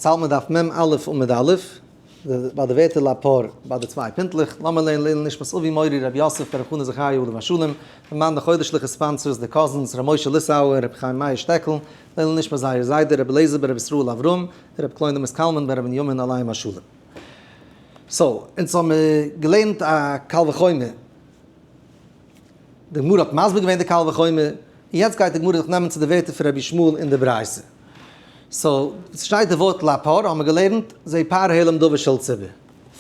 צאלט מען דף מ א עמוד א', ביי די ווערטער לפר ביי די צוויי פינטלעך, לאמיר לערנען לעילוי נשמת אבי מורי רבי יוסף בר' חנא זכריה עליו השלום, פון מיין די חודש'ליכע sponsors די cousins ר' משה ליסאווער ר' חיים מאיר שטעקל, לעילוי נשמת זייער זיידע ר' אליעזר בר' ישראל אברהם, ר' קלונימוס קלמן בר' בנימין עליהם השלום. so, אונז האמיר געלערנט א קל וחומר. די גמרא האט מסביר געווען די קל וחומר, און יעצט גייט די גמרא זיך נעמען צו די ווערטער פון רבי ישמעאל אין די ברייתא. so, ס'שטייט די ווארט לפר, האמיר געלערנט, זה פר העלם דבר של ציבור.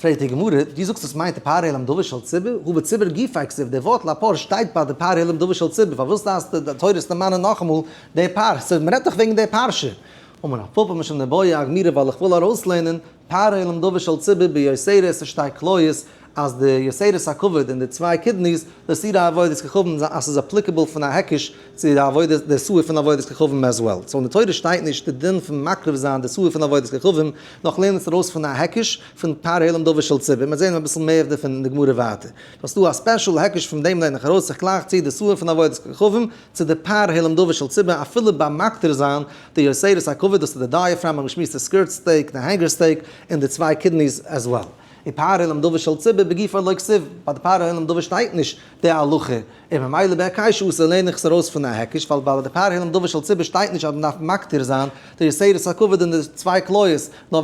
פרעגט די גמרא, דו זאגסט עס מיינט די פר העלם דבר של ציבור? הא בציבור גופיה כתיב, די ווארט לפר שטייט ביי די פר העלם דבר של ציבור, פארוואס דארפסטו די תורה עס דערמאנען נאכאמאל די פר? so מ'רעדט דאך וועגן די פרשה. אמר רב פפא משום דבעי אגמירי ווייל איך וויל ארויסלערנען פר העלם דבר של ציבור ביותרת שתי כליות אז די יותרת הכבד און די צוויי kidneys די שעירי עבודת כוכבים אז ס'איז applicable פון א היקש צו די עבודה די שעיר פון עבודת כוכבים as well. so אין די תורה שטייט נישט די דין פון מקריב זיין די שעיר פון עבודת כוכבים נאך לערן עס ארויס פון א היקש פון פר העלם דבר של ציבור. מ'וועט זעהן אביסל מער דערפון אין די גמרא ווייטער. סאו ס'דא א special היקש פון דעם לערן איך ארויס איך גלייך צו די שעיר פון עבודת כוכבים צו די פר העלם דבר של ציבור אפילו ביים מקטיר זיין די יותרת הכבד דאס איז די diaphragm האבן געשמועסט די skirt steak די hanger steak און די צוויי kidneys as well. און פר העלם דבר של ציבור בגופו לא כתיב, ביי די פר העלם דבר שטייט נישט די הלכה, און ממילא בהיקש אסור לערן איך עס ארויס פון א היקש, ווייל ביי די פר העלם דבר של ציבור שטייט נישט אז מען דארף מקטיר זיין די יותרת הכבד און די צוויי כליות, נאר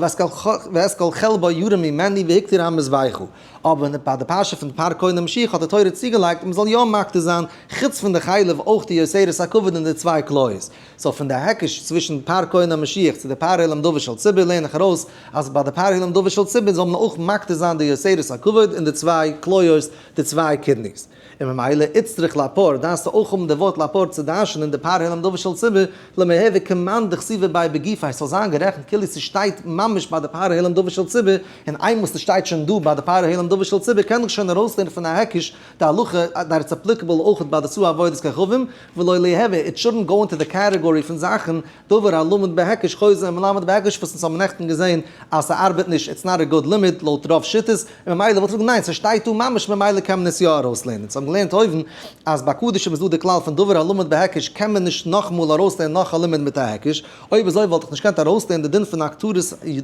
ואת כל חלבו ירים ממנו והקטיר המזבחה. אבער ביי די פרשה פון פר כהן המשיח האט די תורה צוגעלייגט אז מען זאל יא מקטיר זיין חוץ פון די חלב אויך די יותרת הכבד און די צוויי כליות. so פון די היקש צווישן פר כהן המשיח צו די פר העלם דבר של ציבור לערן איך ארויס אז ביי די פר העלם דבר של ציבור זאל מען אויך מקטיר זיין די יותרת הכבד און די צוויי כליות, די צוויי kidneys. און ממילא איצטריך לפר, דארפסטו אויך האבן די ווארט לפר צו דרש'נען די פר העלם דבר של ציבור, למיהוי כמאן דכתיבא ביה בגופיה, ס'זאל זיין גערעכנט כאילו ס'שטייט ממש ביי די פר העלם דבר של ציבור, און איינמאל ס'שטייט שוין דא ביי די פר העלם דבר של ציבור קען איך שוין ארויסלערנען פון א היקש די הלכה that it's applicable אויך ביי די שעיר עבודת כוכבים, ולא ליהוי, it shouldn't go into the category פון זאכן, דבר הלמוד בהיקש חוזר ומלמד בהיקש וואס אונז האבן נעכטן געזען אז ס'ארבעט נישט, it's not a good לימוד לויט רוב שיטות, און ממילא וואלט איך געזאגט ניין ס'שטייט דא ממש ממילא קען מען עס יא ארויסלערנען. אונז האבן געלערנט אויבן אז ביי קדשים איז דא די כלל פון דבר הלמוד בהיקש קען מען נישט נאכאמאל ארויסלערנען נאך א לימוד מיט א היקש, אויב אזוי וואלט איך נישט געקענט ארויסלערנען די דין פון הקטרת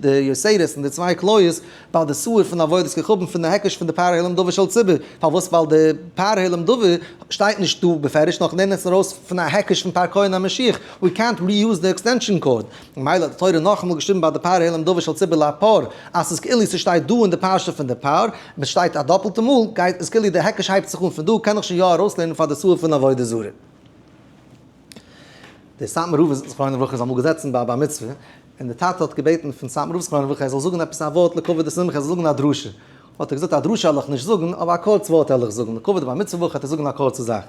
די יותרת און די צוויי כליות ביי די שעיר פון עבודת כוכבים פון די היקש פון די פר העלם דבר של ציבור, פארוואס ווייל די פר העלם דבר שטייט נישט דא בפירוש נאר כ'לערן עס ארויס פון א היקש פון פר כהן המשיח, ווי קענט ריוז די extension cord, ממילא האט די תורה נאכאמאל געשריבן ביי די פר העלם דבר של ציבור לפר אז ס'איז כאילו ס'שטייט דא אין די פרשה פון די פר, ווען ס'שטייט א דאפלטע מאל גייט עס כאילו די היקש הייבט זיך אן פון דא קען איך שוין יא ארויסלערנען פאר די שעיר פון עבודה זרה. דער סאטמאר רב זכרונו לברכה איז אמאל געזעצן ביי א בר מצוה, און דער טאטע האט געבעטן פון סאטמאר רב זכרונו לברכה ער זאל זאגן עפעס א ווארט לכבוד די שמחה, ער זאל זאגן א דרשה. האט ער געזאגט א דרשה וועל איך נישט זאגן, אבער א קורץ ווארט וועל איך זאגן, לכבוד די בר מצוה בחור וועט ער זאגן א קורצע זאך.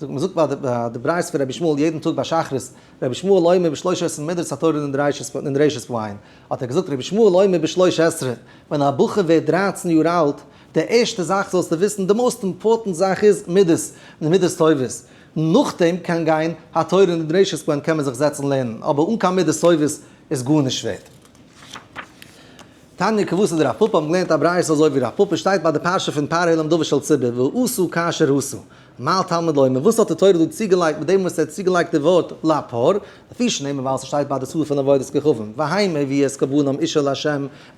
זאגט מען זאגט ביי די ברייתא פון רבי ישמעאל יעדן טאג ביי שחרית, רבי ישמעאל אומר בשלוש עשרה מדות התורה נדרשת בהן, האט ער געזאגט רבי ישמעאל אומר בשלוש עשרה, ווען א בחור ווערט דרייצן יאר אלט, די ערשטע זאך זאלסטו וויסן, די most important זאך איז מידות, מידות טובות. נאכדעם קען גיין התורה נדרשת בהן קען מען זיך זעצן לערנען, אבער אן קיין מידות טובות איז גארנישט ווערט. תניא כוותיה דרב פפא האבן געלערנט א ברייתא אזוי ווי רב פפא שטייט ביי די פרשה פון פר העלם דבר של ציבור ועשו כאשר עשו. מה תלמוד לומר וואס האט די תורה דא צוגעלייגט מיט דעם וואס ער האט צוגעלייגט די ווארט לפר? לפי שנאמר ווייל ס'שטייט ביי די שעיר פון עבודת כוכבים והם הביאו את קרבנם אשה לה'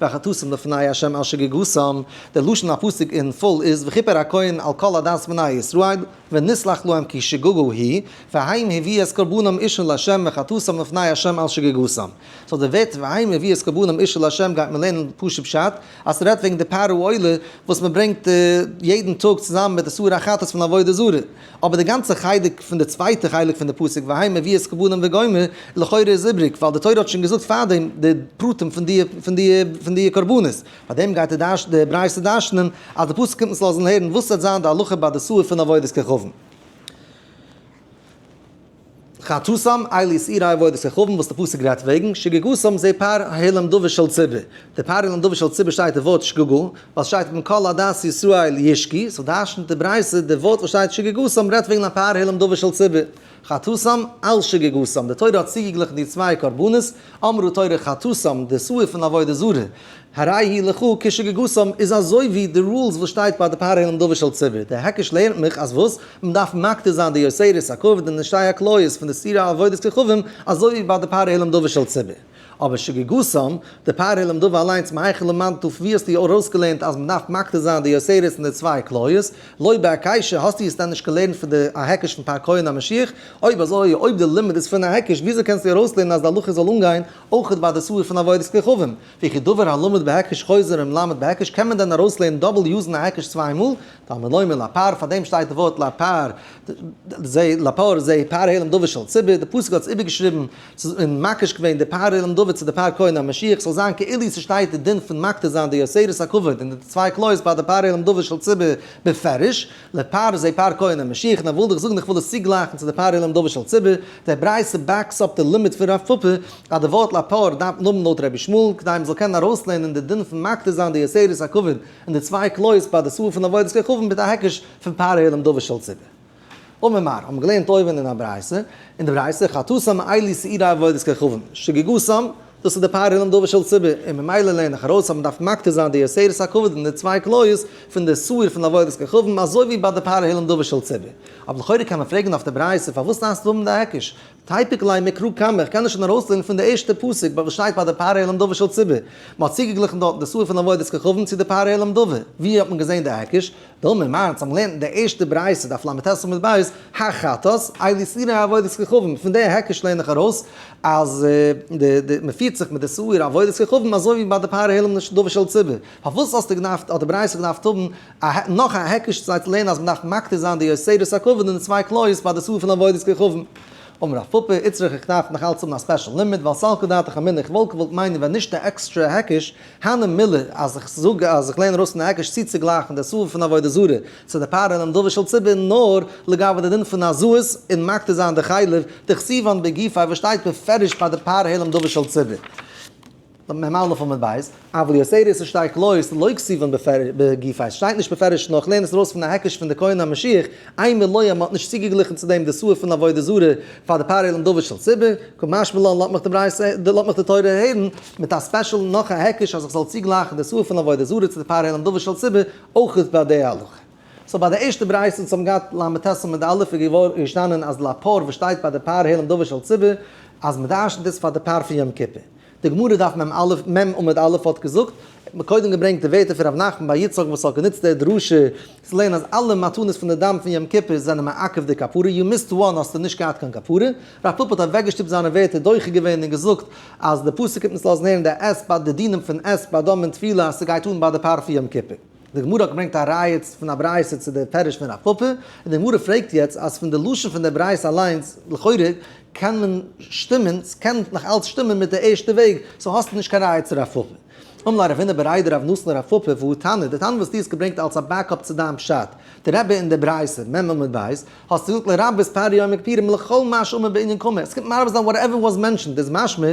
וחטאתם לפני ה' על שגגתם, די לשון הפסוק אין פול איז וכיפר הכהן על כל עדת בני ישראל ונסלח להם כי שגגה היא, והם הביאו את קרבנם אשה לה' וחטאתם לפני ה' על שגגתם. so די ווערטער והם הביאו את קרבנם אשה לה' גייט מען לערנען פשוט פשט, אז ס'רעדט וועגן די פר העולה וואס מ'ברענגט יעדן טאג צוזאמען מיט די שעיר החטאת פון עבודה זרה. אבער די גאנצע חלק פון די צווייטע חלק פון די פסוק והם הביאו את קרבנם וגומר לכאורה איז איבריג ווייל די תורה האט שוין געזאגט פארדעם די פרטים פון די פון די פון די קרבנות. פאר דעם גייט די ברייתא דרש'נען אז די פסוק קומט אונז לאזן הערן וואס וועט זיין די הלכה ביי די שעיר פון עבודת כוכבים. חטאתם, אלו שעירי עבודת כוכבים וואס די פסוק רעדט וועגן, שגגתם זה פר העלם דבר של ציבור. די פר העלם דבר של ציבור שטייט די ווארט שגגה, ווייל ס'שטייט מכל עדת ישראל ישגו, so דרש'נט די ברייתא די ווארט וואס שטייט שגגתם רעדט וועגן א פר העלם דבר של ציבור. חטאתם על שגגתם, די תורה האט צוגעגליכן די צוויי קרבנות, אמרה תורה חטאתם, די שעיר פון עבודה זרה, הרי היא לך כשגגתם, איז אזוי ווי די rules וואס שטייט ביי די פר העלם דבר של ציבור, די היקש לערנט מיך אז וואס? מען דארף מקטיר זיין די יותרת הכבד און די שתי הכליות פון די שעירי עבודת כוכבים, אזוי ווי ביי די פר העלם דבר של ציבור. אבער שגגתם, די פר העלם דבר אליינס מהיכן למדת ווי האסטו ארויסגעלערנט אז מ'דארף מקטיר זיין די יותרת אין די צוויי כליות? לא בהקישא, האסטו עס דען נישט געלערנט פון די א היקש פון פר כהן המשיח? אויב אזוי, אויב די לימוד איז פון א היקש, וויאזוי קענסטו ארויסלערנען אז די הלכה זאל אנגיין אויכעט ביי די שעיר פון עבודת כוכבים? וכי דבר הלמד בהיקש חוזר ומלמד בהיקש, קען מען דען ארויסלערנען double use ן א היקש צוויי מאל? תלמוד לומר לפר, פאר דעם שטייט די ווארט לפר, זה לפר זה פר העלם דבר של ציבור, די פסוק האט עס איבערגעשריבן און מקיש געווען די פר העלם דבר צו די פר כהן המשיח, ס'זאל זיין כאילו ס'שטייט די דין פון מקטיר זיין די יותרת הכבד און די צוויי כליות ביי די פר העלם דבר של ציבור בפירוש, לפר זה פר כהן המשיח, נאר וויל דיך זאגן איך וויל עס צוגלייכן צו די פר העלם דבר של ציבור, די ברייתא backs up די לימוד פון רב פפא אז די ווארט לפר דארף מען האבן לויט רבי ישמעאל כדי מ'זאל קענען ארויסלערנען די דין פון מקטיר זיין די יותרת הכבד און די צוויי כליות ביי די שעיר פון עבודת כוכבים מיט א היקש פון פר העלם דבר של ציבור. אמר מר, האבן געלערנט אויבן אין א ברייתא, אין די ברייתא, חטאתם אלו שעירי עבודת כוכבים, שגגתם, דאס איז די פר העלם דבר של ציבור, און ממילא לערן איך ארויס אז מען דארף מקטיר זיין די יותרת הכבד און די צוויי כליות פון די שעיר פון עבודת כוכבים אזוי ווי ביי די פר העלם דבר של ציבור. אבער לכאורה קען מען פרעגן אויף די ברייתא פארוואס דארפסטו האבן די היקש? תיפוק ליה מקרא קמא, איך קען עס שוין ארויסלערנען פון די ערשטע פסוק וואס שטייט ביי די פר העלם דבר של ציבור. מען האט צוגעגליכן דארטן די שעיר פון עבודת כוכבים צו די פר העלם דבר. ווי האט מען געזען די היקש? דאמר מר, אונז האבן געלערנט אין די ערשטע ברייתא, דף לט עמוד ב', החטאת, אלו שעירי עבודת כוכבים. פון די היקש לערן איך ארויס אז מען פירט זיך מיט די שעיר עבודת כוכבים אזוי ווי ביי די פר העלם דבר של ציבור. פארוואס האסטו געדארפט, האט די ברייתא געדארפט האבן נאך א היקש צו לערנען אז מ'דארף מקטיר זיין די יותרת הכבד און די צוויי כליות ביי די שעיר פון עבודת כוכבים. אמר רב פפא, איצטריך איך דארף נאך אלץ האבן א special לימוד, ווייל סלקא דעתך אמינא איך וואלט געוואלט מיינען ווען נישט די עקסטרע היקש, הני מילי אז איך זאג אז איך לערן ארויס פון די היקש צוצוגלייכן די שעיר פון עבודה זרה צו די פר העלם דבר של ציבור נאר לגבי די דין פון הזאות און מקטיר זיין די חלב דכתיבן בגופיה וואס שטייט בפירוש ביי די פר העלם דבר של ציבור. מ א עמוד ב', אבל יותרת ושתי כליות לא כתיבן בגופיה, עס שטייט נישט בפירוש נאר כ'לערן עס ארויס פון א היקש פון די כהן המשיח, אימא לא אז מ'האט נישט צוגעגליכן צו דעם די שעיר פון עבודה זרה פאר די פר העלם דבר של ציבור, קא משמע לן לאזט מיך די ברייתא לאזט מיך די תורה הערן מיט א special נאך א היקש אז איך זאל צוגלייכן די שעיר פון עבודה זרה צו די פר העלם דבר של ציבור אויך ביי די הלכה. so ביי די ערשטע ברייתא וואס האבן געהאט לט עמוד א' איז געווארן געשטאנען אז לפר וואס שטייט ביי די פר העלם דבר של ציבור אז מ'דרש'נט עס פאר די פר פון יום כיפור. די גמרא דף מ א מ עמוד א' האט געזאגט, מ'האט קודם געברענגט די ווערטער פון ר' נחמן בר יצחק וואס האט גענוצט די דרשה צו לערנען אז אלע מתנות פון די דם פון יום כיפור זענען מעכב די כפרה, you missed one האסטו נישט געהאט קיין כפרה. רב פפא האט אוועקגעשטופט זיינע ווערטער דוחה געווען און געזאגט אז די פסוק קומט אונז לאזן הערן די ס ביי די דינים פון ס ביי דם און טבילה אז ס'גייט אן ביי די פר פון יום כיפור. די גמרא האט געברענגט א ראיה פון א ברייתא צו די פירוש פון רב פפא, און די גמרא פרעגט יעצט אז פון די לשון פון די ברייתא אליינס לכאורה קען מען שטימען, ס'קען נאך אלץ שטימען מיט די ערשטע וועג, so האסטו נישט קיין ראיה צו רב פפא. אמר ליה רב הונא בריה דרב נתן לרב פפא והא תנא, די תנא וואס דו האסט געברענגט אלץ א backup צו דיין פשט, די רבי אין די ברייתא, מ עמוד ב', האסטו געזאגט לרבות פר יום הכפורים לכל מה שאמור בענין קאמר, עס קומט מרבה זיין whatever was mentioned, איז משמע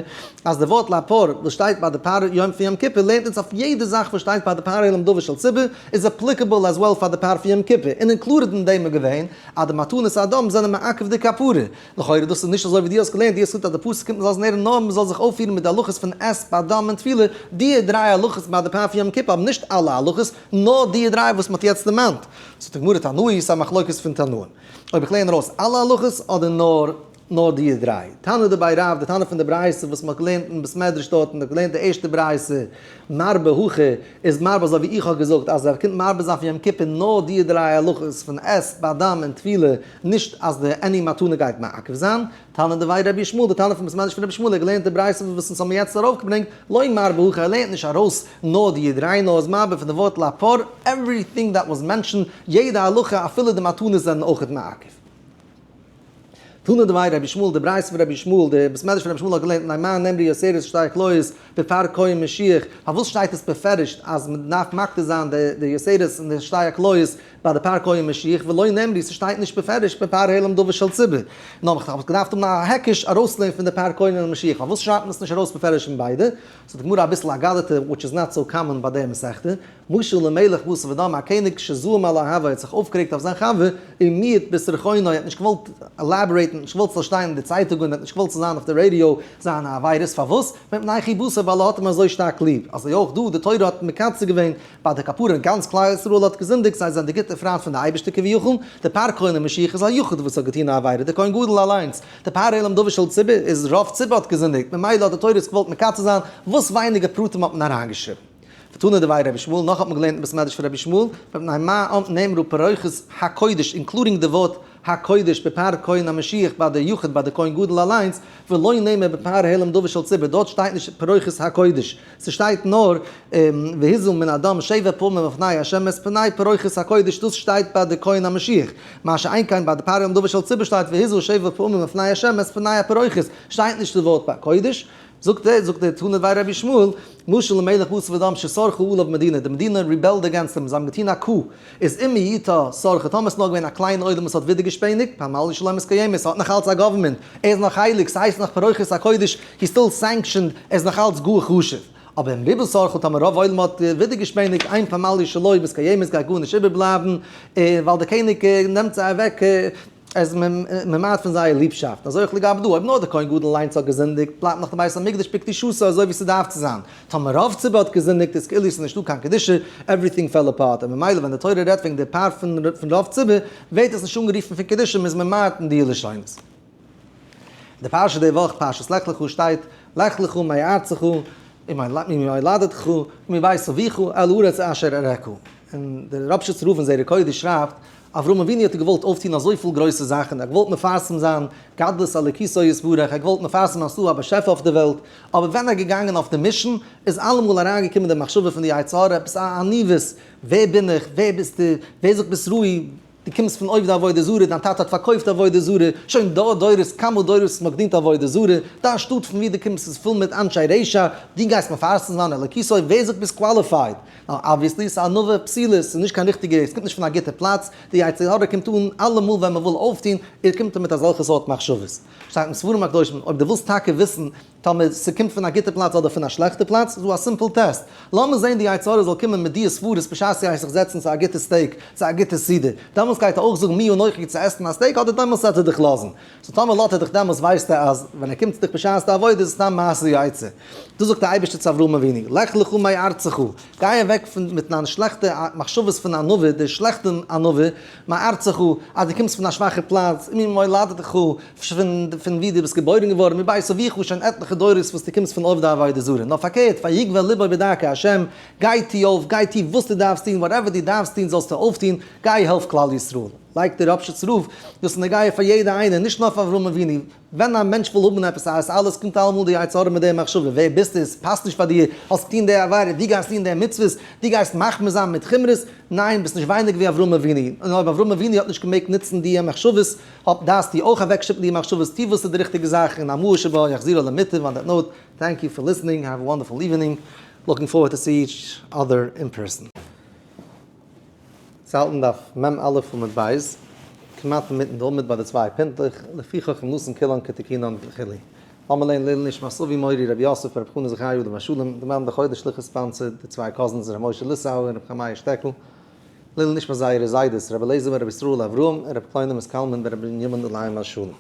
אז די ווארט לפר וואס שטייט ביי די פר יום פון יום כיפור לערנט אונז אויף יעדע זאך וואס שטייט ביי די פר העלם דבר של ציבור איז applicable as well פאר די פר פון יום כיפור, און included אין דעם איז געווען אז די מתנות הדם זענען מעכב די כפרה. לכאורה דאס איז נישט אזוי ווי דו האסט געלערנט, דו האסט געזאגט אז די פסוק קומט מ'זאל עס לערנען נאר מ'זאל זיך אויפפירן מיט די הלכות פון ס בדם און טבילה, די דריי הלכות ביי די פר פון יום כיפור האבן נישט אלע הלכות, נאר די דריי וואס מ'האט יעצט דערמאנט. זאגט די גמרא תנאי ס'איז א מחלוקת פון תנאים אויב איך לערן ארויס אלע הלכות אדער נאר נאר די דריי. תנא דבי רב, די תנא פון די ברייתא וואס מ'האט געלערנט אין בית מדרש דארט און געלערנט די ערשטע ברייתא, מרבה הכי, איז מרבה אזוי ווי איך האב געזאגט אז ער קומט מרבה זיין פון יום כיפור נאר די דריי הלכות פון ס בדם און טבילה, נישט אז די עני מתנה גייט מעכב זיין. תנא דבי רבי ישמעאל, די תנא פון בית מדרש פון רבי ישמעאל, ער האט געלערנט די ברייתא וואס אונז האבן יעצט ארויפגעברענגט, לא מרבה הכי, ער לערנט נישט ארויס נאר די דריי נאר איז מרבה פון די ווארט לפר, everything that was mentioned, יעדע הלכה אפילו די מתנות זענען אויכעט מעכב. תנא דבי רבי ישמעאל, די ברייתא פון רבי ישמעאל, די בית מדרש פון רבי ישמעאל האט געלערנט מפני מה נאמרו יותרת ושתי הכליות בפר כהן משיח, פארוואס שטייט עס בפירוש אז מען דארף מקטיר זיין די יותרת און די שתי הכליות ביי די פר כהן משיח, ולא נאמרו, ס'שטייט נישט בפירוש בפר העלם דבר של ציבור, נאר מ'האט געדארפט האבן א היקש ארויסלערנען פון די פר כהן און משיח, פארוואס שרייבט מען עס נישט ארויס בפירוש פון ביידע? זאגט די גמרא אביסל אגדתא which is not so common ביי די מסכתא, משל למלך בשר ודם, א קעניג שזעם על אוהבו האט זיך אויפגערעגט אויף זיין חבר, ומיעט בסרחונו, ער האט נישט געוואלט elaborate ן. איבערבעטן, נישט געוואלט ס'זאל שטיין אין די צייטונגען, ער האט נישט געוואלט ס'זאל זיין אויף די רעדיא זיינע עבירות, פארוואס? מפני חיבתו ווייל ער האט אים אזוי שטארק ליב, אזוי אויך דא, די תורה האט מקצר געווען ביי די כפרה, גאנץ כלל ישראל האט געזינדיגט, זיי זענען די גוטע פריינט פון די אייבערשטער כביכול, די פר כהן המשיח איז א יחיד וואס האט געטון א עבירה, די כהן גדול אליינס, די פר העלם דבר של ציבור איז רוב ציבור האט געזינדיגט, ממילא האט די תורה עס געוואלט מקצר זיין, וואס ווייניגער פרטים האט מען אריינגעשריבן. ותנא דבי רבי ישמעאל, נאך האט מען געלערנט אין בית מדרש פון רבי ישמעאל, מפני מה נאמרו פרוכת הקודש, including די ווארט הקודש בפר כהן המשיח ביי די יחיד ביי די כהן גדול אליינס, ולא נאמר בפר העלם דבר של ציבור, דארט שטייט נישט פרוכת הקודש, ס'שטייט נאר והזה מן הדם שבע פעמים לפני ה' את פני פרוכת הקודש, דאס שטייט ביי די כהן המשיח, מה שאין כן ביי די פר העלם דבר של ציבור שטייט והזה שבע פעמים לפני ה' את פני הפרוכת, שטייט נישט די ווארט בקודש. זאגט ער, זאגט דער תנא דבי רבי ישמעאל, משל למלך בשר ודם שסרחה עליו מדינה, די מדינה rebel ד against אים, זיי האבן געטון א coup, איז אם מיעוטה סרחה, טאמער ס'איז נאר געווען א קליין עולם וואס האט ווידערגעשפעניגט, פמליא שלו מתקיימת, ס'האט נאך אלץ א government, ער איז נאך הייליג, ס'הייסט נאך פרוכת הקודש, he still sanctioned, ער איז נאך אלץ גאר חשוב. אבער אם ריבה סרחה, טאמער רוב עולם האט ווידערגעשפעניגט, אין פמליא שלו מתקיימת גייט גארנישט איבערבלייבן, ווייל דער קעניג נעמט זיי אוועק, עס ממעט פון זייער ליבשאפט, אזוי אויך לגבי דא, אויב נאר דער כהן גדול אליינס האט געזינדיגט, בלייבט נאך די בית המקדש בקדושתו אזוי ווי ס'דארף צו זיין, טאמער רוב ציבור האט געזינדיגט איז כאילו ס'איז נישטא קיין קדושה, everything fell apart, און ממילא ווען די תורה רעדט וועגן די פאר פון רוב ציבור, ווערט עס נישט אנגערופן פון קדושה, מ'איז ממעט אין די לשונות. די פרשה די וואך, פרשת לך לך, שטייט, לך לך מארצך וממולדתך ומבית אביך אל הארץ אשר אראך. און דער ראפשיצער רב אין זרע קודש שרייבט, אברהם אבינו האט געוואלט אויפטון אזויפיל גרויסע זאכן, ער האט געוואלט מפרסם זיין גדלות אלוקותו יתברך, ער האט געוואלט מפרסם זיין ס'דא א באשעפער אויף די וועלט, אבער ווען ער איז געגאנגען אויף די mission, איז אלעמאל אריינגעקומען די מחשבה פון די יצר הרע, עפעס א עניוות, ווער בין איך, ווער ביסטו, ווער זאגט ביסט ראוי, דו קומסט פון עובדי עבודה זרה, דיין טאטע האט פארקויפט עבודה זרה, שוין דור דורות, כמה דורות מ'האט געדינט עבודה זרה, דיין שטאט פון וואו דו קומסט איז פול מיט אנשי רשע, דו גייסט מפרסם זיין אלוקותו, ווער זאגט ביסט qualified? נאר obviously ס'איז ענווה פסולה, ס'איז נישט קיין ריכטיגע, ס'קומט נישט פון א גוטע פלאץ, די יצר הרע קומט אן אלעמאל ווען מ'וויל אויפטון, ער קומט אן מיט אזעלכע סארט מחשבות. שטייט אין ספרים הקדושים, אויב דו ווילסט טאקע וויסן טאמער ס'קומט פון א גוטע פלאץ אדער פון א שלעכטע פלאץ, איז דא א simple test. לאמיר זען די יצר הרע זאל קומען מיט די סברות בשעת ס'הייסט זיך זעצן צו א גוטע steak, צו א גוטע סעודה. דעמאלס גייט ער אויך זאגן מי אנכי צו עסן א steak אדער דעמאלס וועט ער דיך לאזן. so טאמער לאזט ער דיך דעמאלס ווייסטו אז ווען ער קומט צו דיך בשעת די עבודה איז עס סתם מעשה יצר. דאס זאגט דער אייבערשטער צו אברהם אבינו, לך לך מארצך, גיי אוועק פון מיט דיינע שלעכטע מחשבות פון ענווה, די שלעכטע ענווה, מארצך, אז דו קומסט פון א שוואכע פלאץ, וממולדתך, פון וואו דו ביסט געבוירן געווארן, מבית אביך, שוין עטליכע דורות וואס דו קומסט פון עובדי עבודה זרה. נאר פארקערט, ויגבה לבו בדרכי השם, גיי טו אויף, גיי טו וואס דו דארפסט טון, whatever דו דארפסט טון זאלסטו אויפטון, גיי העלף כלל ישראל. לייגט דער ראפשיצער רב, דאס איז נוגע פאר יעדע איינער, נישט נאר פאר אברהם אבינו, ווען א מענטש וויל האבן עפעס א התעלות קומט אלעמאל די יצר הרע מיט די מחשבה, ווער ביסטו, עס פאסט נישט פאר דיר, האסט געטון די עבירה, דו גייסט טון די מצוות, דו גייסט מחמיר זיין מיט חומרות, ניין ביסט נישט ווייניג ווי אברהם אבינו, און אויב אברהם אבינו האט נישט געמעגט נוצן די מחשבות, האב דארפסטו אויך אוועקשטופן די מחשבות, טו וואס איז די ריכטיגע זאך, און המאור שבה יחזירו למוטב, on that note, thank you for listening, have a wonderful evening, looking forward to see each other in person. צו האלטן דף מ א עמוד ב', כמעט אינמיטן די עמוד ביי די צוויי פינטלעך, לפיכך אם נתן כולן כתיקונן וכו'. לאמיר לערנען לעילוי נשמת אבי מורי רבי יוסף ברב חנא זכרי' עליו השלום, די מאן די חודש שליחות sponsor, די צוויי cousins ר' משה ליסאו און ר' חמיה שטעקל, לעילוי נשמת זייערע זיידעס רבי אליעזר בן רבי ישראל אברהם און רבי קלונימוס קלמן בן רבי בנימין עליהם השלום.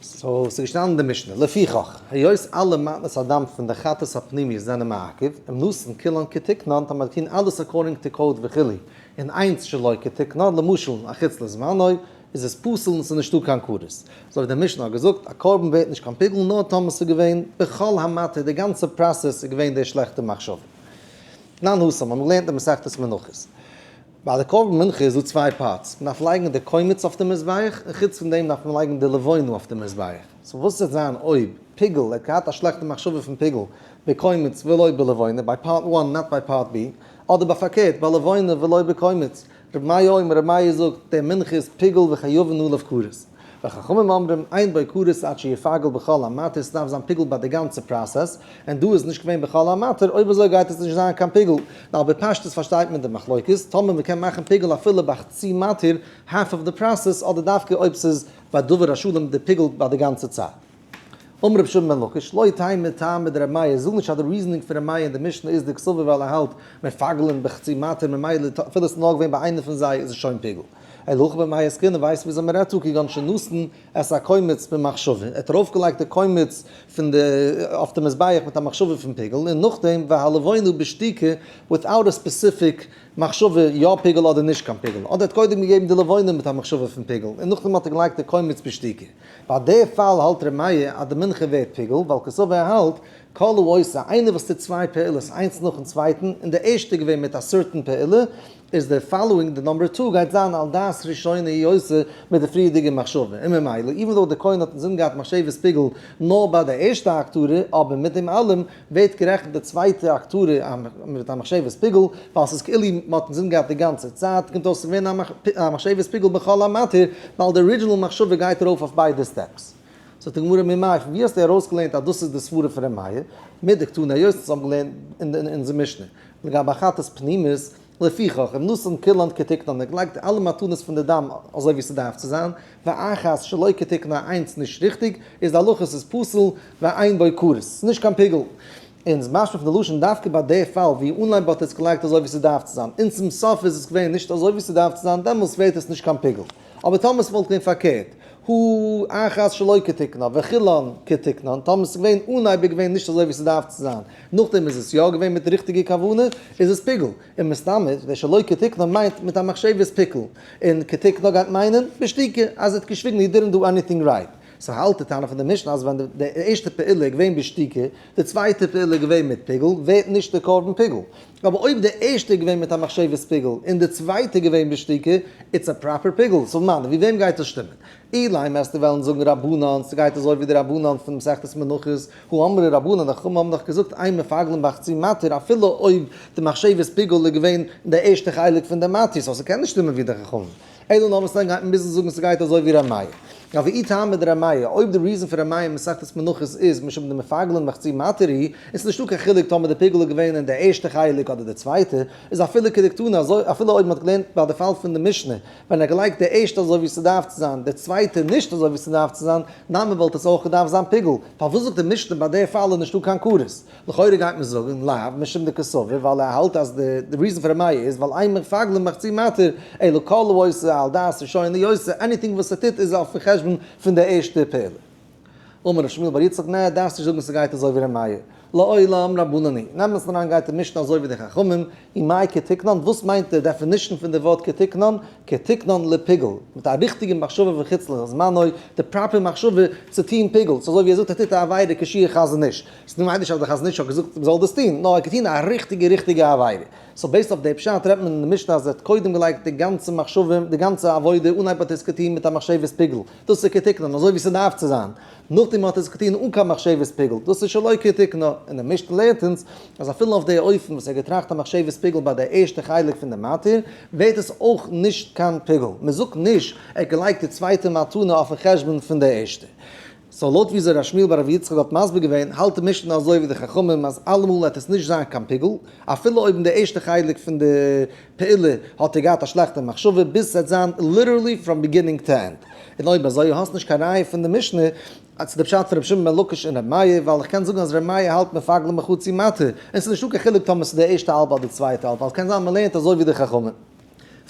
so ס'איז געשטאנען אין די משנה, לפיכך, היות אלע מתנות הדם פון די חטאת הפנימיות זענען מעכב, אם נתן כולן כתיקנן, טאמער טוהן אלעס according to code וכו', און איינס שלא כתיקנן, למשל א חוץ לזמנו, איז עס פסול און ס'איז נישטא קיין כרת. אזוי ווי די משנה האט געזאגט, א קרבן ווערט נישט קיין פיגול נאר טאמער ס'איז געווען בכל המתיר, די גאנצע process איז געווען די שלעכטע מחשבה. תנן התם, האבן געלערנט אין מסכת מנחות. ביי די קרבן מנחה איז דא צוויי parts, מען דארף לייגן די קומץ אויף די מזבח, און חוץ פון דעם דארף מען לייגן די לבונה אויף די מזבח. so וואס וועט זיין אויב פיגול, ער האט געהאט א שלעכטע מחשבה פון פיגול, בקומץ ולא בלבונה, ביי part one not ביי part B, אדער ביי פארקערט, ביי לבונה ולא בקומץ, ר' מאיר אומר, ר' מאיר זאגט, די מנחה איז פיגול וחייבין עליו כרת. וחכמים אומרים, אין בו כרת עד שיפגל בכל המתיר, ס'דארף זיין פיגול ביי די גאנצע process, און דא איז נישט געווען בכל המתיר, אויב אזוי גייט עס נישט זיין קיין פיגול. נאר בפשטות פארשטייט מען די מחלוקת, טאמער מ'קען מאכן פיגול אפילו בחצי מתיר, half of the process, אדער דווקא אויב ס'איז ביי דבר השלם די פיגול ביי די גאנצע צייט. אמר רבי שמעון בן לקיש, לא תימא טעמא דרבי מאיר, זאג נישט אז די reasoning פון רבי מאיר אין די משנה איז דקסבר ווייל ער האלט מפגלין בחצי מתיר ממילא אפילו ס'איז נאר געווען ביי איינע פון זיי איז עס שוין פיגול. אלא הכא במאי עסקינן, ווייסט וויאזוי מען רעדט דא, כגון שנתן את הקומץ במחשבה, ער האט ארויפגעלייגט די קומץ פון די אויף די מזבח מיט א מחשבה פון פיגול, און נאכדעם והלבונה בשתיקה without א specific מחשבה יא פיגול אדער נישט קיין פיגול, אדער ער האט קודם געגעבן די לבונה מיט א מחשבה פון פיגול און נאכדעם האט ער געלייגט די קומץ בשתיקה. ביי די פאל האלט ר' מאיר אז די מנחה ווערט פיגול, ווייל קסבר ער האלט כל העושה, איינער וואס טוט צוויי פעולות איינס נאכן צווייטן און די ערשטע געווען מיט א certain פעולה, איז די following די number two גייט זיין על דעת ראשונה הוא עושה מיט די פריערדיגע מחשבה, און ממילא even though די כהן האט אינזין געהאט מחשבת פיגול נאר ביי די ערשטע הקטרה, אבער מיט דעם אלעם ווערט גערעכנט די צווייטע הקטרה מיט א מחשבת פיגול, ווייל ס'איז כאילו מ'האט אינזין געהאט די גאנצע צייט, קומט אויס ס'איז געווען א מחשבת פיגול בכל המתיר, ווייל די original מחשבה גייט ארויף אויף ביידע steps. זאגט די גמרא ממאי, פון ווי האסטו ארויסגעלערנט אז דאס איז די סברה פון ר' מאיר? מדקתני היות אונז האבן געלערנט אין אונזער משנה לגבי חטאת פנימית, לפיכך, אם נתן כולן כתיקנן, ער געלייגט אלע מתנות פון די דם אזוי ווי ס'דארף צו זיין, ואחת שלא כתיקנה איינס נישט ריכטיג, איז די הלכה ס'איז פסול, ואין בו כרת, ס'איז נישט קיין פיגול. און ס'איז משמע פון די לשון דווקא ביי די פאל ווי אנלייב האט עס געלייגט אזוי ווי ס'דארף צו זיין, און צום סוף איז עס געווען נישט אזוי ווי ס'דארף צו זיין, דעמאלס ווערט עס נישט קיין פיגול. אבער טאמער ס'וואלט געווען פארקערט, הא אחת שלא כתיקנה וכולן כתיקנן, טאמער ס'איז געווען אנהייב איז געווען נישט אזוי ווי ס'דארף צו זיין, נאכדעם איז עס יא געווען מיט די ריכטיגע כוונה, איז עס פיגול. און מסתמא דער שלא כתיקנה מיינט מיט א מחשבת פיגול, און כתיקנה גייט מיינען בשתיקה, אז ער האט געשוויגן he didn't do anything right. so האלט די תנא פון די משנה אז ווען די ערשטע פעולה איז געווען בשתיקה, די צווייטע פעולה איז געווען מיט פיגול, ווערט נישט די קרבן פיגול. אבער אויב די ערשטע איז געווען מיט א מחשבת פיגול און די צווייטע איז געווען בשתיקה, it's a proper פיגול, so מני, ווי וועם גייט עס שטימען? אילימא וועסטו וועלן זאגן רבנן, ס'גייט אזוי ווי די רבנן פון מסכת מנחות, הא אמרי רבנן, די חכמים האבן דאך געזאגט אין מפגלין בחצי מתיר אפילו אויב די מחשבת פיגול איז געווען די ערשטע חלק פון די מתיר, so ס'קען נישט שטימען ווי די חכמים. אלא נאר וואס דען גייט מען מוזן זאגן ס'גייט אזוי ווי ר' מאיר. אבער ואי טעמא דר' מאיר, אויב די reason פון ר' מאיר אין מסכת מנחות איז משום דמפגלין בחצי מתיר הוא, און ס'איז נישטא קיין חילוק טאמער די פיגול איז געווען אין די ערשטע חלק אדער די צווייטע, איז אפילו כדקתני אזוי אפילו אויב מ'האט געלערנט ביי די פאל פון די משנה ווען ער האט געלייגט די ערשטע אזוי ווי ס'דארף צו זיין די צווייטע נישט אזוי ווי ס'דארף צו זיין, נמי וואלט עס אויך געדארפט זיין פיגול, פארוואס זאגט די משנה ביי די פאל איז נישטא קיין כרת? לכאורה גייט מען זאגן לאו משום דקסבר ווייל ער האלט אז די reason פון ר' מאיר איז ווייל אין מפגלין בחצי מתיר אלא כל העושה על דעת ראשונה הוא עושה, anything וואס ער טוט איז אויפן חשבון פון די ערשטע פעולה. אמר ר' שמואל בר יצחק נע דארפסט נישט זאגן ס'גייט אזוי ווי ר' מאיר. לעולם רבנן היא. אין אמת'ן אריין גייט די משנה אזוי ווי די חכמים, ומאי כתיקנן, וואס מיינט די definition פון די ווארט כתיקנן? כתיקנן לפיגול, מיט א ריכטיגע מחשבה וחוץ לזמנו, די proper מחשבה צו טוהן פיגול, ס'אזוי ווי ער זאגט ער טוט א עבירה כשיעור חזון איש, ס'מיינט נישט אז די חזון איש האט געזאגט מ'זאל דאס טוהן, נאר ער האט געטוהן א ריכטיגע ריכטיגע עבירה. so based אויף די פשט רעדט מען אין די משנה אז ער האט קודם געלייגט די גאנצע מחשבה, די גאנצע עבודה, אנהייב האט ער עס געטוהן מיט א מחשבת פיגול, דאס איז כתיקנן, אזוי ווי ס'דארף צו זיין. נאכדעם האט ער עס געטון אן קיין מחשבת פיגול, דאס איז שלא כתיקנה, און די משנה לערנט אונז אז אפילו אויף די אופן וואס ער האט געטראכט א מחשבת פיגול ביי די ערשטע חלק פון די מתיר, ווערט עס אויך נישט קיין פיגול, מען זאגט נישט ער האט געלייגט די צווייטע מתנה אויפן חשבון פון די ערשטע. so לויט וויאזוי ר' שמואל בר רבי יצחק האט מסביר געווען, האלט די משנה אזוי ווי די חכמים אז אלעמאל וועט עס נישט זיין קיין פיגול, אפילו אויב אין די ערשטע חלק פון די פעולה האט ער געהאט א שלעכטע מחשבה ביז ס'וועט זיין literally from beginning to end. און אויב אזוי האסט נישט קיין ראיה פון די משנה אז די פשט פון רבי שמעון בן לקיש און רבי מאיר, ווייל איך קען זאגן אז רבי מאיר האלט מפגלין בחצי מתיר, און ס'איז נישטא קיין חילוק טאמער ס'איז די ערשטע האלב אדער צווייטע האלב, ווייל קען זיין מ'לערנט אזוי ווי די חכמים.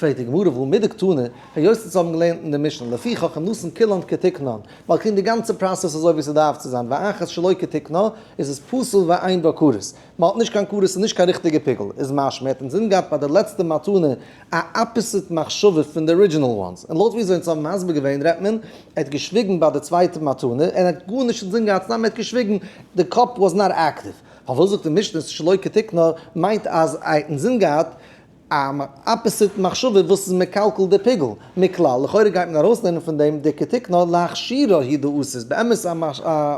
פרעגט די גמרא והא מדקתני, היות אונז האבן געלערנט אין די משנה לפיכך אם נתן כולן כתיקנן, ווייל קען די גאנצע process אזוי ווי ס'דארף צו זיין, ואחת שלא כתיקנה איז עס פסול ואין בה כרת. מען האט נישט קיין כרת און נישט קיין ריכטיגע פיגול, איז משמע ער האט אינזין געהאט ביי די לעצטע מתנה א opposite מחשבה פון די original ones, און לויט וויאזוי אונז האבן מסביר געווען רעדט מען ער האט געשוויגן ביי די צווייטע מתנה און ער האט גארנישט אינזין געהאט סתם ער האט געשוויגן די קאפ was not active, פארוואס זאגט די משנה שלא כתיקנה מיינט אז ער האט אינזין געהאט א opposite מחשבה וואס איז מקלקל די פיגול, מכלל, לכאורה גייט מען ארויסלערנען פון דעם דכתיקנה להכשירה הוא דאתית, באמת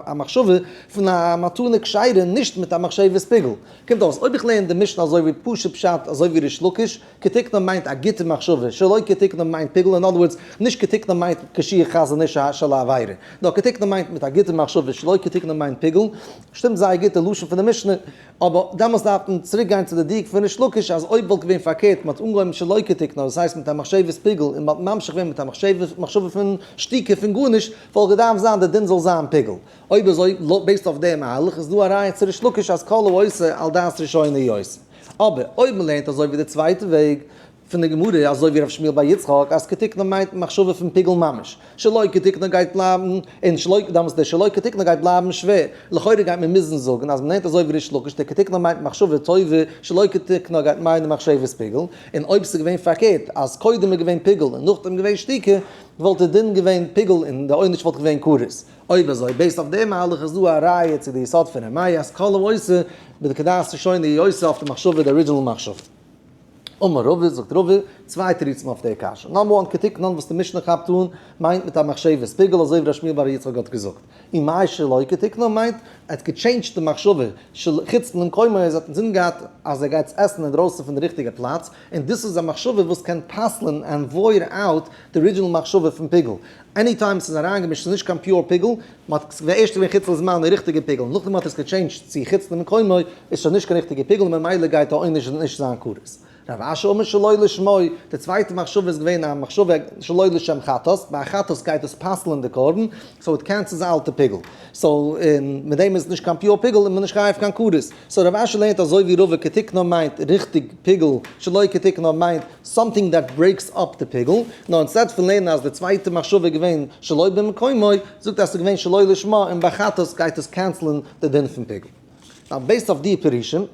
א מחשבה פון א מתנה כשרה נישט מיט א מחשבת פיגול. קומט אויס אויב איך לערן די משנה אזוי ווי פשוט פשט אזוי ווי ריש לקיש, כתיקנה מיינט א גוטע מחשבה, שלא כתיקנה מיינט פיגול, אין other words, נישט כתיקנה מיינט כשיעור חזון איש של העבירה, נאר כתיקנה מיינט מיט א גוטע מחשבה, שלא כתיקנה מיינט פיגול, שטימט זייער גוט די לשון פון די משנה. אבער דעמאלס דארף מען צוריק גיין צו די דיוק פון ריש לקיש אז אויב וואלט געווען פארקערט מען האט אנגעהויבן שלא כתיקנה דאס הייסט מיט א מחשבת פיגול און מען האט ממשיך געווען מיט א מחשבה פון שתיקה פון גארנישט וואלט געדארפט זיין די דין זאל זיין פיגול. אויב אזוי based אויף די מהלך איז דא א ראיה צו ריש לקיש אז כל העושה על דעת ראשונה הוא עושה. אבער אויב מען לערנט אזוי ווי די צווייטע וועג. פון די גמרא אזוי ווי ר' שמואל בר יצחק אז כתיקנה מיינט מחשבה פון פיגול ממש, שלא כתיקנה גייט בלייבן, און שלא דאמאלס די שלא כתיקנה גייט בלייבן שווער, לכאורה גייט מען מוזן זאגן אז מ'לערנט אזוי ווי ריש לקיש די כתיקנה מיינט מחשבה טובה, שלא כתיקנה גייט מיינען מחשבת פיגול, און אויב ס'איז געווען פארקערט אז קודם איז געווען פיגול און נאכדעם געווען שתיקה וואלט די דין געווען פיגול און די עונש וואלט געווען כרת. אויב אזוי based אויף די מהלך איז דא א ראיה צו די יסוד פון ר' מאיר אז כל העושה בדעת ראשונה הוא עושה אויף די מחשבה די original מחשבה. אמר רבא, זאגט רבא, צוויי תירוצים אויף די קשיא. number one, כתיקנן וואס די משנה כאפט אן, מיינט מיט א מחשבת פיגול אזוי ווי ר' שמואל בר יצחק האט געזאגט. און מאי שלא כתיקנן מיינט, ער האט גע change ט די מחשבה, של חוץ למקומו, ער האט אינזין געהאט אז ער גייט עס עסן אינדרויסן פון די ריכטיגע פלאץ, און דאס איז א מחשבה וואס קען פסל'ן and void out די original מחשבה פון פיגול. anytime ס'איז אריינגעמישט ס'איז נישט קיין pure פיגול, מ'האט ערשט געווען חוץ לזמן די ריכטיגע פיגול, נאכדעם האט עס גע change ט צו חוץ למקומו, איז שוין נישט קיין ריכטיגע פיגול און ממילא גייט די עונש נישט זיין כרת. רב אשי אמר שלא לשמו, די צווייטע מחשבה איז געווען א מחשבה שלא לשם חטאת, ביי א חטאת גייט עס פסל'ן די קרבן, so it cancels די אלטע פיגול. so מיט דעם איז נישט קיין pure פיגול און מ'איז נישט חייב קיין כרת. so רב אשי לערנט אזוי ווי רבא כתיקנו מיינט ריכטיג פיגול, שלא כתיקנו מיינט something that breaks up די פיגול, נאר instead פון לערנען אז די צווייטע מחשבה איז געווען שלא במקומו, זאגט אז ס'איז געווען שלא לשמה און ביי חטאת גייט עס cancel ן די דין פון פיגול. now based אויף די פירושים,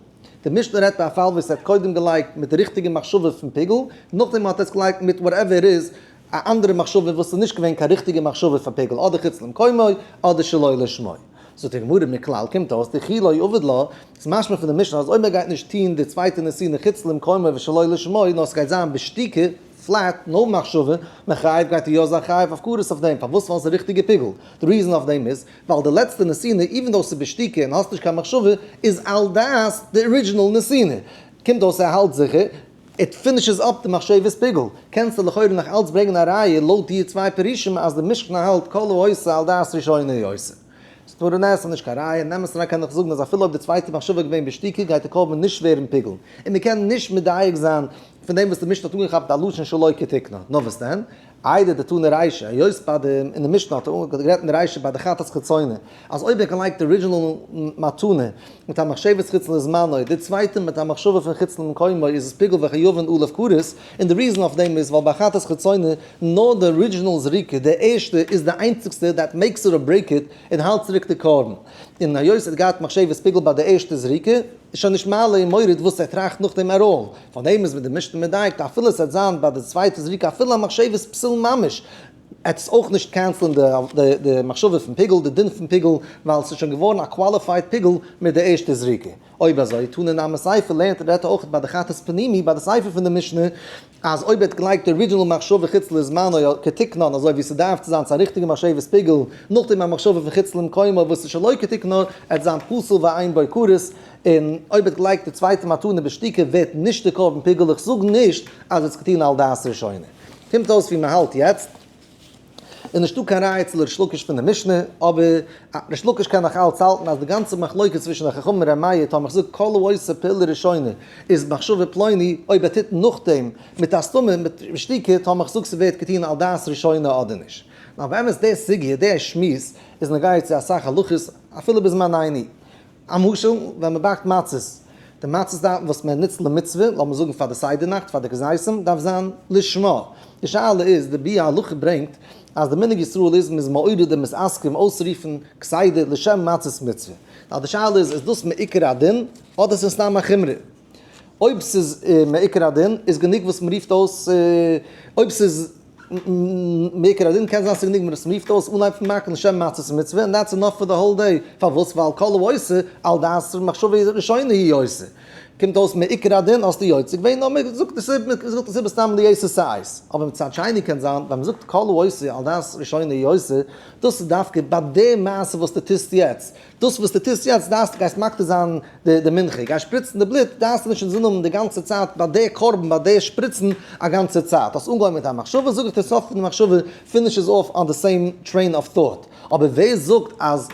די משנה רעדט ביי א פאל וואו ס'האט קודם געלייגט מיט די ריכטיגע מחשבה פון פיגול, נאכדעם האט עס געלייגט מיט whatever איז א אנדערע מחשבה וואס איז נישט געווען קיין ריכטיגע מחשבה פאר פיגול אדער חוץ למקומו אדער שלא לשמו. זאגט די גמרא מכלל קומט אויס דכי לא עביד לה, ס'איז משמע פון די משנה אז אויב מען גייט נישט טוהן די צווייטע נתינה חוץ למקומו ושלא לשמו נאר ס'גייט זיין בשתיקה, flat, no מחשבה, מחייב גייט ער יא זיין חייב אויף כרת אויף דעם, פארוואס? ווייל ס'איז ריכטיגע פיגול. די reason אויף דעם איז ווייל די לעצטע נתינה even though ס'איז בשתיקה און האסט נישט קיין מחשבה איז על דעת די original נתינה. קומט אויס ער האלט זיכער it finishes up די מחשבת פיגול. קענסטו לכאורה נאך אלץ ברענגען א ראיה לויט די צוויי פירושים אז די משנה האלט כל העושה על דעת ראשונה הוא עושה. ס'טאר און עס איז נישט קיין ראיה, אין אמת'ן אריין קען איך זאגן אז אפילו אויב די צווייטע מחשבה איז געווען בשתיקה גייט די קרבן נישט ווערן פיגול. און מ'קען נישט מדייק זיין פון דעם וואס די משנה האט אנגעכאפט א לשון שלא כתיקנה. נאר וואס דען? איידי דתנא רישא, היות ביי די אין די משנה האט ער גערעדט אין די רישא ביי די חטאת חיצונה, אז אויב ער געלייגט די original מתנה מיט א מחשבת חוץ לזמנו, די צווייטע מיט א מחשבה פון חוץ למקומו איז עס פיגול וחייבין עליו כרת, און די reason אויף דעם איז ווייל ביי חטאת חיצונה נאר די original זריקה, די ערשטע, איז די איינציגסטע that makes it or break it און האלט צוריק די קרבן, און היות ער האט געהאט מחשבת פיגול ביי די ערשטע זריקה, איז שוין נישט מעלה און מוריד וואס ער טראכט נאך דעם אראל, פאר דעם איז מיט די משנה מדייק אפילו עס וועט זיין ביי די צווייטע זריקה אפילו א מחשבת פסול ממש, עט עס אויך נישט cancel ן די מחשבה פון פיגול, די דין פון פיגול, ווייל עס איז שוין געווארן א qualified פיגול מיט די ערשטע זריקה. אויב אזוי, תנא נמי סיפא לערנט רעדט אויך ביי די חטאת פנימי ביי די סיפא פון די משנה, אז אויב ער האט געלייגט די original מחשבה חוץ לזמנו כתיקנן אזוי ווי ס'דארף צו זיין צו א ריכטיגע מחשבת פיגול, נאכדעם א מחשבה פון חוץ למקומו וואס איז שלא כתיקנו, עט זיין פסול ואין בו כרת, און אויב ער האט געלייגט די צווייטע מתנה בשתיקה ווערט נישט די קרבן פיגול, איך זאג נישט אז ער האט עס געטון על דעת ראשונה. קומט אויס ווי מ'האלט יעצט. איז נישטא קיין ראיה צו ריש לקיש פון די משנה, אבער ריש לקיש קען נאך אלץ האלטן אז די גאנצע מחלוקת צווישן די חכמים און ר' מאיר טאמער איך זאג כל העושה פעולה ראשונה איז מחשבה פלוני, אויב ער טוט נאכדעם מיט א סתמא מיט שתיקה טאמער איך זאג ס'ווערט געטון על דעת ראשונה אדער נישט. נאר באמת די סוגיא, די שמועס, איז נוגע צו אסאך הלכות אפילו בזמנינו. א משל, ווען מען באקט מצות, די מצות דארף וואס מען נוצט למצוה, לאמיר זאגן פאר די סדר נאכט, פאר די כזיתים, דארף זיין לשמה. די שאלה איז, די ביאור הלכה ברענגט אז די מנהג ישראל איז מ'איז מעורר די מתעסקים אויסרופן כסדר לשם מצות מצוה. נאר די שאלה איז, איז דאס מעיקר הדין, אדער ס'איז סתם א חומרא? אויב ס'איז מעיקר הדין, איז גענוג וואס מ'רופט אויס, אויב ס'איז מעיקר הדין קען זיין ס'איז גענוג וואס מ'רופט אויס אנהייב פון באקן לשם מצות מצוה, און that's enough for the whole day, פארוואס? ווייל כל העושה על דעת מחשבה ראשונה הוא עושה. קומט אויס מעיקר הדין האסטו יוצא געווען, נאר מ'זאגט עס איבער, מ'זאגט עס איבער סתם ליתר שאת. אבער מצד שני קען זיין ווען מ'זאגט כל העושה על דעת ראשונה הוא עושה, דאס איז דווקא ביי די מעשה וואס דו טוסט יעצט, דאס וואס דו טוסט יעצט דארפסטו גייסט מקטיר זיין די מנחה, גייסט שפריצן די בלוט, דארפסטו נישט אינזין האבן די גאנצע צייט ביי די קרבן ביי די שפריצן א גאנצע צייט, האסט אנגעהויבן מיט א מחשבה זאג איך דיר סוף פון די מחשבה finishes off on the same train of thought, אבער ווער זאגט אז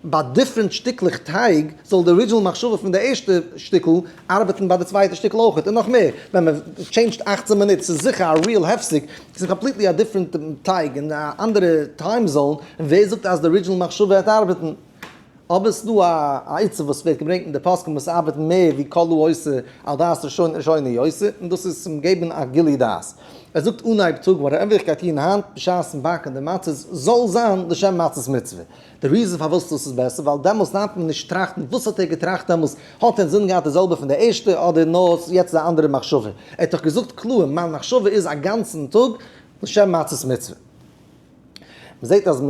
ביי different שטיקלעך טייג זאל די original מחשבה פון די ערשטע שטיקל ארבעטן ביי די צווייטע שטיקל אויכעט, און נאך מער ווען מען change ט 18 מינוט ס'איז זיכער א real הפסק, ס'איז completely א different טייג אין א אנדערע time zone, און ווער זאגט אז די original מחשבה וועט ארבעטן? אבער ס'דא א עצה וואס ווערט געברענגט אין די פוסקים וואס ארבעט מער ווי כל העושה על דעת ראשון ראשונה יעשה, און דאס איז צום געבן א גילוי דעת. ער זאגט אנהייב טאג whatever איך גיי טון היינט בשעת'ן באקן די מצות זאל זיין לשם מצות מצוה. די reason פארוואס דאס איז בעסער ווייל דעמאלס דארף מען נישט טראכטן וואס האט ער געטראכט דעמאלס, האט ער אינזין געהאט די זעלבע פון די ערשטע אדער נאר יעצט איז א אנדערע מחשבה. ער האט דאך געזאגט קלאר מיין מחשבה איז א גאנצן טאג לשם מצות מצוה. מ'זעט אז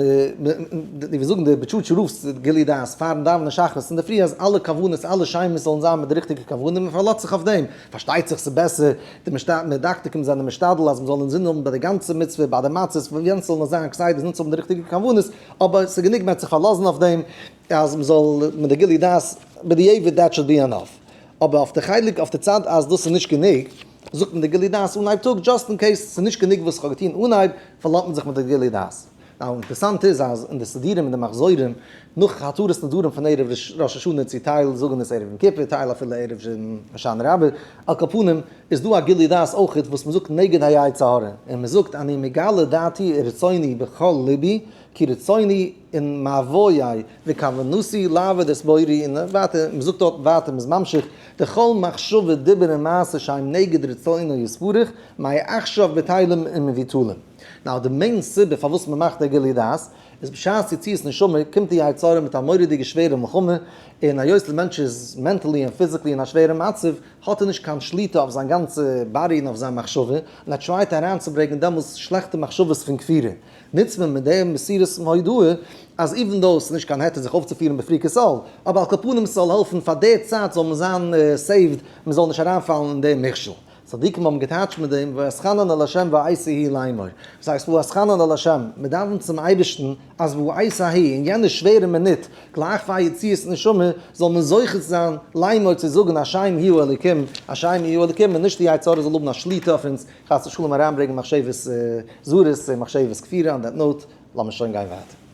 ווי זאגן די בטשוטשער רב'ס גילוי דעת פארן דאווענען שחרית אינדערפרי אז אלע כוונות אלע שמות זאלן זיין מיט די ריכטיגע כוונה, מ'פארלאזט זיך אויף דעם, פארשטייט זיך ס'איז בעסער, די מדקדקים זענען משתדל אז מ'זאל אינזין האבן ביי די גאנצע מצוה, ביי די מצות, ווי יענץ זאל נאר זיין כסדר אינזין צו האבן די ריכטיגע כוונות, אבער ס'איז גענוג מ'העט זיך פארלאזן אויף דעם אז מ'זאל מיט די גילוי דעת בדיעבד that should be enough. אבער אויף די חלק אויף די צד אז דאס איז נישט גענוג, זאגט מען די גילוי דעת אנהייב טאג, just in case ס'איז נישט גענוג וואס איך האב געטון אנהייב, פארלאזט מען זיך מיט די גילוי דעת. now אינטערעסאנט איז אז אין די סידורים און די מחזורים, נאך התרת נדרים פון ערב ראש השנה צו טייל זאגן עס ערב יום כיפור, טייל אפילו ערב הושענא רבה, על כל פנים איז דא א גילוי דעת אויכעט וואס מ'זאגט נגד היצר הרע, און מ'זאגט אני מגלה דעתי ורצוני בכל ליבי, כי רצוני און מאוויי וכוונתי לעבוד את בוראי און ווייטער, מ'זאגט דארט ווייטער, מ'איז ממשיך, דכל מחשבה דיבור ומעשה שהם נגד רצונו יתברך, מעכשיו בטלים ומבוטלים. now די main סיבה פארוואס מ'מאכט די גילוי דעת, איז בשעת יציאת נשמה קומט די יצר הרע מיט א מורא'דיגע שווערע מלחמה, און היות די מענטש איז mentally און physically אין א שווערע מצב, האט ער נישט קיין שליטה אויף זיין גאנצע body און אויף זיין מחשבה, און ער try ט אריינצוברענגען דעמאלס שלעכטע מחשבות פון כפירה. נוצט מען מיט דעם מסירת הודאה אז even though ס'איז נישט קיין היתר זיך אויפצופירן בפריקת עול, אבער על כל פנים ס'זאל העלפן פאר די צייט זאל מען זיין saved, מען זאל נישט אריינפאלן אין דעם מכשול. צדיקים האבן געטייטשט מיט דעם ואתחנן אל ה' בעת ההיא לאמור. וואס הייסט ואתחנן אל ה'? מען דאווענט צום אייבערשטן אז בעת ההיא, אין יענע שווערע מינוט, גלייך פאר יציאת נשמה, זאל מען זוכה זיין לאמור צו זאגן השם הוא האלוקים, השם הוא האלוקים, און נישט די יצר הרע זאל האבן א שליטה אויף אונז, חס ושלום אריינברענגען מחשבות זרות און מחשבות כפירה, on that note, לאמיר שוין גיין ווייטער.